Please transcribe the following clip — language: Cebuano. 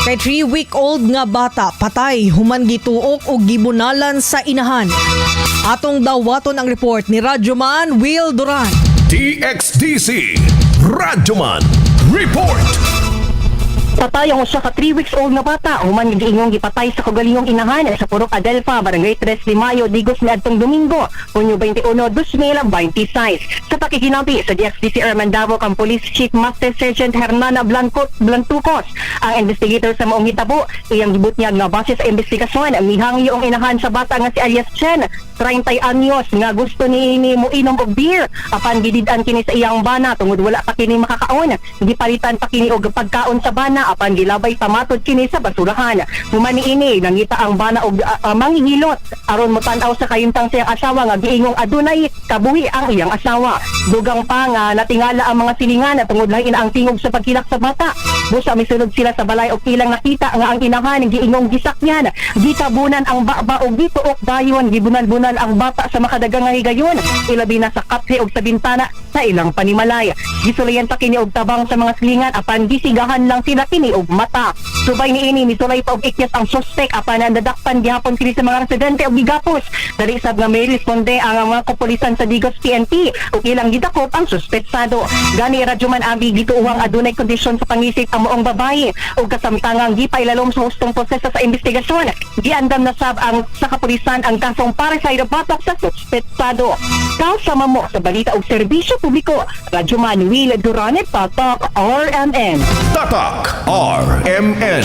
Kay 3-week-old nga bata patay human gituok og gibunalan sa inahan. Atong dawaton ang report ni Radyoman Will Duran. DXDC Radyoman Report. Patay ang usa ka 3 weeks old nga bata human giingong gipatay sa kaugalingong inahan sa Purok Adelfa, Barangay 3 de Mayo, Digos niadtong Domingo, Hunyo 21, 2026. Sa pakiginabi sa DXDC Davao kang Police Chief Master Sergeant Hernana Blanco Blantucos, ang investigator sa maong hitabo, iyang gibutyag nga base sa investigasyon, mihangyo ang inahan sa bata nga si alias Chen, 30 anyos, nga gusto niini moinom og beer apan gidid-an kini sa iyang bana tungod wala pa kini makakaon. Gipalitan pa kini og pagkaon sa bana apan gilabay pamatod kini sa basurahan. Human niini, nangita ang bana og mangihilot aron motan-aw sa kahimtang sa iyang asawa nga giingong adunay kabuhi ang iyang asawa. Dugang pa nga natingala ang mga silingan tungod lahi na ang tingog sa pagkilak sa bata. Busa misulod sila sa balay og ilang nakita nga ang inahan giingong gisakyan, gitabunan ang baba og gituok dayon gibunal-bunal ang bata sa makadagang nga higayon, ilabi na sa kaphe og sa bintana sa ilang panimalay. Gisulayan pa kini og tabang sa mga silingan apan gisigahan lang sila kini og mata. Subay niini, misulay pa og ikyas ang suspek apan nadakpan gihapon kini sa mga residente og gigapos. Dali sab nga may responde ang mga kapulisan sa Digos PNP ug ilang gidakop ang suspetsado. Gani, Radyoman Abi, gituuhang adunay kondisyon sa pangisip ang maong babaye ug kasamtangang gipailalom sa hustong proseso sa investigasyon. Giandam na sab ang sa kapulisan ang kasong parricide batok sa suspetsado. Kasama mo sa balita ug serbisyo publiko, Radyoman Will Durane, Tatak RMN. Tatak RMN.